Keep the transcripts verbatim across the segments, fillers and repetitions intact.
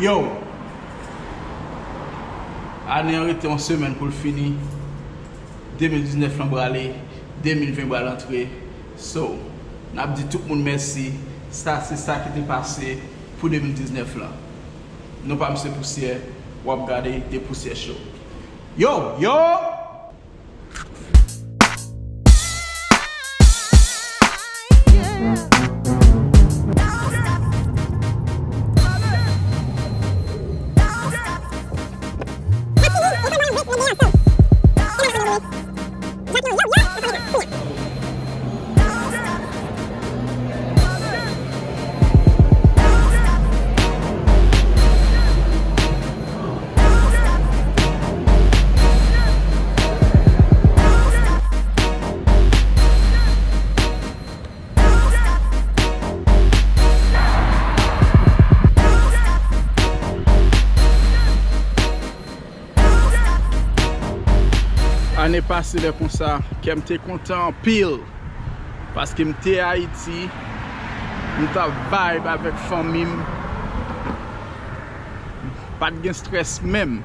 Yo! Ane an rete yon semèn pou l fini. De mil diznèf lan prale, de mil ven pral antre. So, n ap di tout moun mèsi. Sa se sa ki te pase pou de mil diznèf lan. Non pa m se Pousyè, w ap gade The Pousyè Show. Yo, yo! Ane pase lè konsa, kè m te kontan anpil, paske m te Ayiti, m t ap vibe avèk fanmi m, pa t gen strès menm.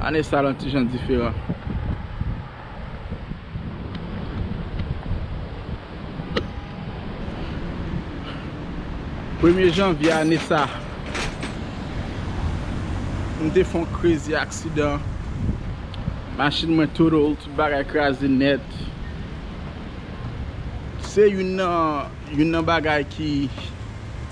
Ane sa a yon ti jan diferan. Premye janvye ane sa, m te fè yon crazy aksidan. Machin mwen total, tout bagay kraze nèt. Se youn nan, youn nan bagay ki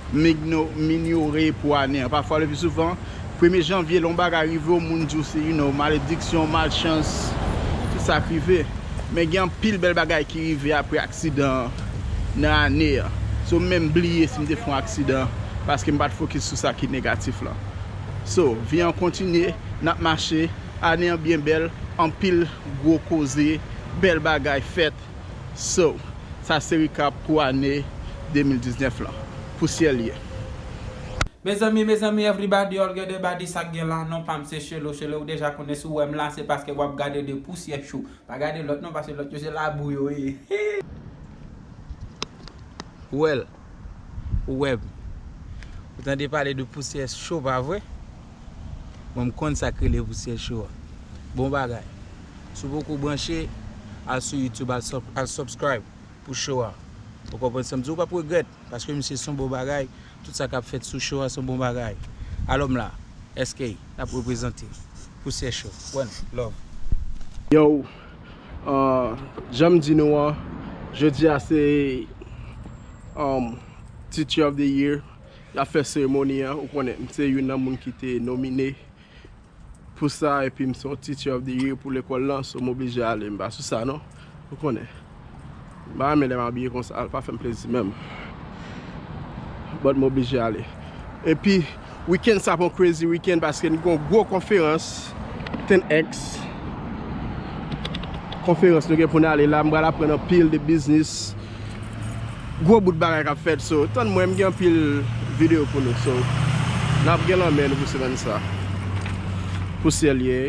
m igno-, m inyore pou ane an. Pafwa, le pli souvan, premye janvye, lè yon bagay rive w, moun di w se, you know, malediksyon, malchans, tout sa k rive. Men gen anpil bèl bagay ki rive apre aksidan an nan ane an. So, m menm bliye si m te fè yon aksidan, paske m pa t fokis sou sa ki negatif lan. So, vi an kontinye, n ap mache, ane an byen bèl, anpil gwo koze, bèl bagay fèt. So, sa se recap pou ane de mil diznèf lan. Pousyè l ye. Mezanmi, mezanmi, everybody, all gade body, sa k gen la, non pa m se Shelo, Shelo, ou deja konnen si w wè m la, se paske w ap gade The Pousyè Show. Pa gade lòt non, paske lòt yo se labou yo ye. Ou wè l, ou wè m. Ou tande pale de Pousyè Show, pa vre? Mwen, m konn sa k rele Pousyè Show a. Bon bagay. Si w poko branche, al sou YouTube, al sub-, al subscribe pou show a. Ou konprann sa m di w, ou p ap regrèt, paske misye se yon bon bagay, tout sa k ap fèt sou show a se yon bon bagay. Alò m la, S K, n ap reprezante Pousyè Show. One love. Yo, uh, jan m di nou an, jodi a se, um, Teacher of the Year. Y ap fè seremoni an, ou konnen, m se youn nan moun ki te nomine pou sa, epi m se yon Teacher of the Year pou lekòl lan, so m oblije ale, m pa sou sa non. Ou konnen. M pa renmen lè m abiye konsa, l pa fè m plezi menm. But m oblije ale. Epi, weekend sa pran crazy weekend paske n gen yon gwo konferans, ten X. Konferans nou gen pou n ale la, m pral aprann anpil de biznis. Gwo bout bagay k ap fèt, so, tann mwen, m gen anpil videyo pou nou, so, n ap gen lanmè nou pou semèn sa. Pousyè l ye.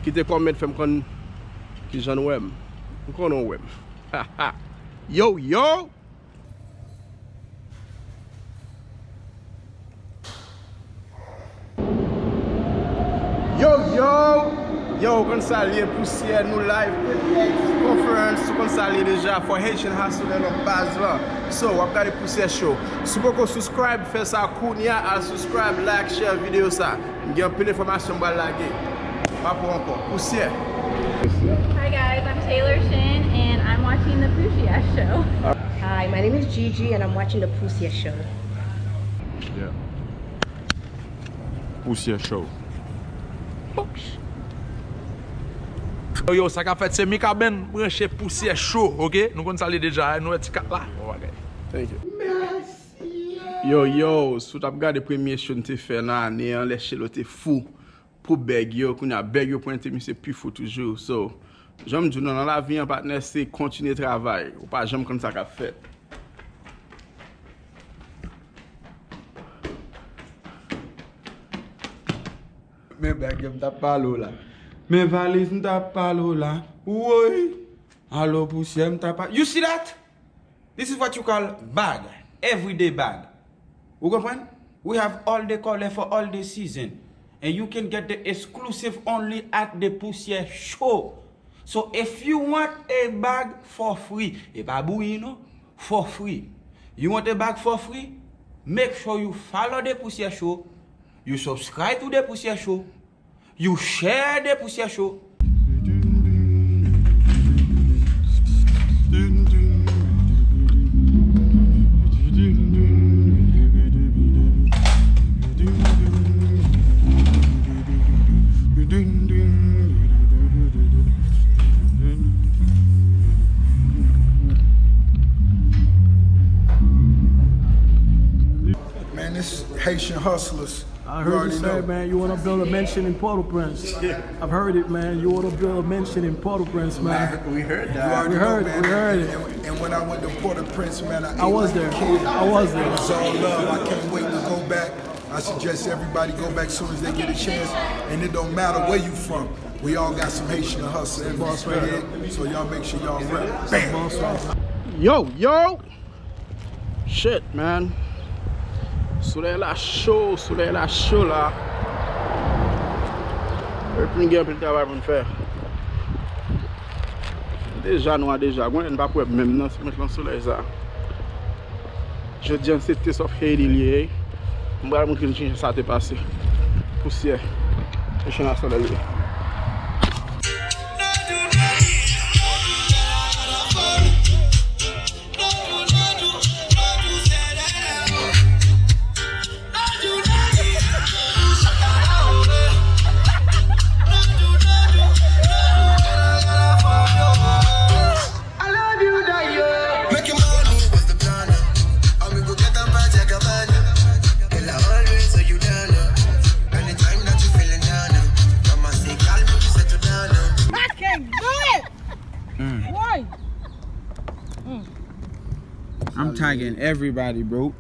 Kite kòmèt fè m konn kijan n wè m. M konnen w wè m. Yo, yo! Yo, yo! Yo, ou konn sa l ye, Pousyè, nou live, ten X Conference, ou konn sa l ye deja, for Haitian Hustler nan baz lan. So, w ap gade Pousyè Show. Si w poko subscribe, fè sa kounye a, al subscribe, like, share videyo sa. M gen anpil enfòmasyon m pral lage. Pa pran ankò. Pousyè. Hi guys, I'm Taylor Shin and I'm watching the Pousyè Show. Hi, my name is Gigi and I'm watching the Pousyè Show. Yeah. Pousyè Show. Yo, yo, sa k ap fèt se Mikaben, branche Pousyè Show, oke? Nou konn sa l ye deja, nou wè ti kat la. Bon bagay. Thank you. Yo, yo, si w t ap gade premye show n te fè nan ane an, lè Shelo te fou pou bèg yo, kounye a bèg yo pwente, misye pi fou toujou. So, jan m di w nan, nan lavi an, patnè, se kontinye travay. Ou pa janm konn sa k ap fèt. Men bèg yo m t ap pale w la. Men valiz m t ap pale w la. Woy! Alo, Pousyè, m t ap pale. You see that? This is what you call bag. Everyday bag. Ou konprann? We have all the color for all the season. And you can get the exclusive only at the Pousyè Show. So if you want a bag for free, e pa bouyi non, for free. You want a bag for free? Make sure you follow the Pousyè Show, you subscribe to the Pousyè Show, you share the Pousyè Show. Man, this Haitian hustlers. I heard you say, man, you want to build a mansion in Port-au-Prince. I've heard it, man. You want to build a mansion in Port-au-Prince, man. We heard that. We heard, we heard it. And, and when I went to Port-au-Prince, man, I, I was there. I was there. It was all love. I can't wait to go back. I suggest everybody go back soon as they get a chance. And it don't matter where you from. We all got some Haitian hustle in us, right? So y'all make sure y'all rep. Bam! Yo, yo! Shit, man. Solèy la cho, solèy la cho la. Epi n gen anpil travay pou n fè. Deja nwa deja, gwen n pa p wè menm nan, se mèt lan solèy sa. Jodi a se Taste of Haiti li ye. M pral montre n kijan sa te pase. Pousyè. Mechan a solèy li. I can't do it. Why? I'm tagging everybody, bro.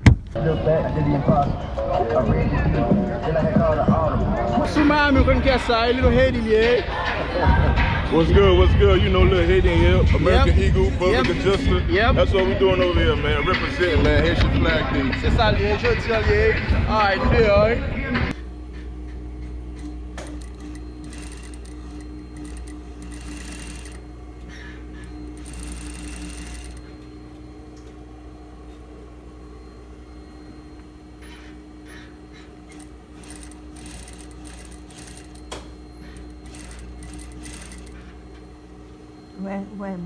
Sou Miami, ou konn kiyès sa, e Little Haiti li ye. What's good, what's good? You know Lil Haiti here, American Eagle, Public Adjuster. Yep. That's what we doing over here, man. Representing, man. Haitian Flag Day. Se sa li ye, jodi a li ye. Alright, nou deyò, wi.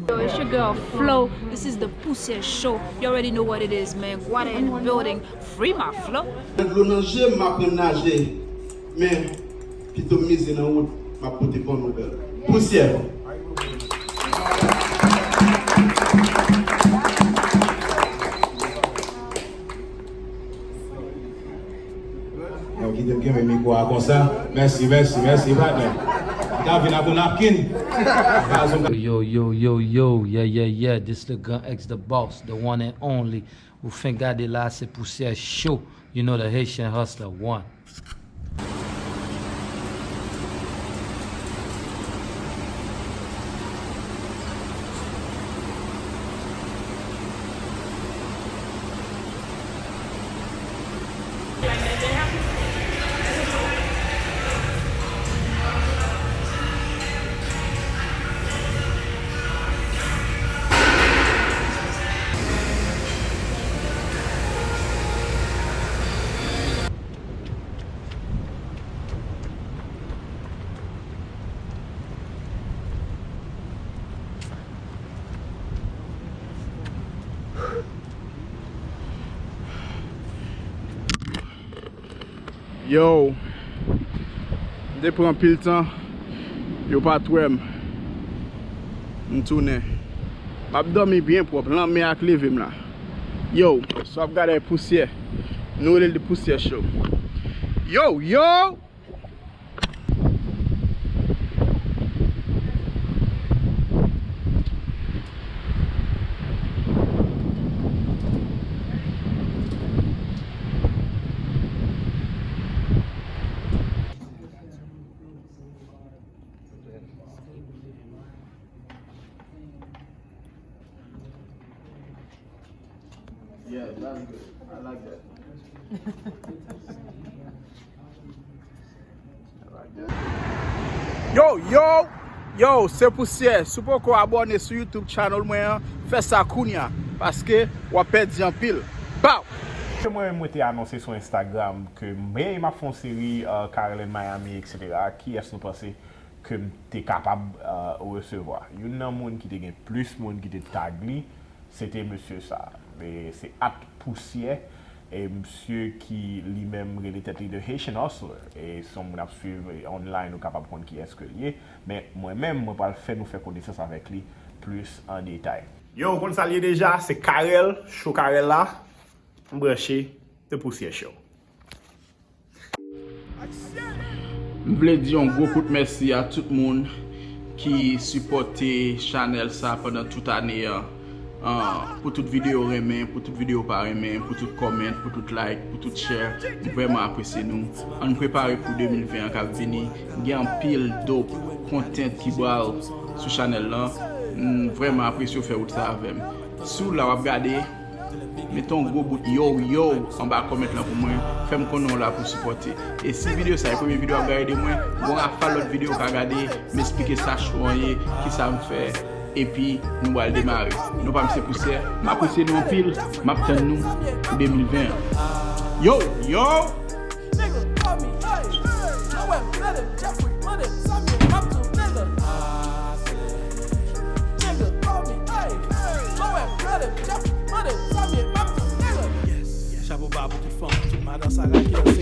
Yo, it's your girl Flo. This is the Pousyè Show. You already know what it is, man. Guada in the building. Free my Flo. Dlo nan je m, m aprann naje. Men, pito m mize nan wout, m ap pote bon nouvèl. Pousyè. Yo, kite m kenbe mikwo a konsa. Mèsi, mèsi, mèsi, patnè. M ta vin ak yon napkin. Yo, yo, yo, yo, yeah, yeah, yeah. This the Gun X, the boss, the one and only. Ou fenk gade la, se Pousyè Show. You know the Haitian Hustler one. Yo, m te pran anpil tan, yo pa t wè m. M tounen. M ap dòmi byen pwòp, lanmè a k leve m la. Yo, sa w ap gade a e Pousyè. Nou rele l de Pousyè Show. Yo, yo! Yeah, that's good. I like that. Yo, yo, yo, se Pousyè. Si w poko abòne sou YouTube channel mwen an, fè sa kounya, paske w ap pèdi anpil. Baw! Ke mwen, mwen te anonse sou Instagram ke men m ap fè yon seri uh, Carolyn Miami, et cetera. Kiyès nou panse ke m te kapab uh, resevwa? Youn nan moun ki te gen plis moun ki te tag li, se te mesye sa. E se at Pousyè. E msye ki li menm rele tèt li The Haitian Hustler. E si yon moun ap swiv online, ou kapab konn kiyès ke l ye. Men mwen menm, mwen pral fè nou fè konesans avèk li plis an detay. Yo, ou konn sa l ye deja, se Carel, show Carel la. M branche, se Pousyè Show. M vle di yon gwo kout mèsi a tout moun ki sipòte chanèl sa pandan tout ane an. Ah, pou tout videyo renmen, pou tout videyo pa renmen, pou tout comment, pou tout like, pou tout share, m vrèman apresye nou. Ann prepare pou de mil ven an k ap vini. Gen anpil dope content ki pral sou chanèl lan. M vrèman apresye w fè wout sa avè m. Si w la w ap gade, mete yon gwo bout yo yo anba comment lan pou mwen. Fè m konnen w la pou sipòte. E si videyo sa e premye videyo w ap gade de mwen, gon rafal lòt videyo w ka gade, m esplike sa show an ye, kisa m fè, epi nou pral demare. Non pa m se Pousyè, m apresye nou anpil, m ap tann nou pou de mil ven an. Yo, yo! Nigga, call me, hey. Noel, Madden, Jeffrey, Madden, Samuel, Mamtou, nigga. Nigga, call me, hey. Noel, Madden, Jeffrey, Madden, Samuel, Mamtou, nigga. Yes, chapo ba pou tout fanm, tout madan sa rakèt.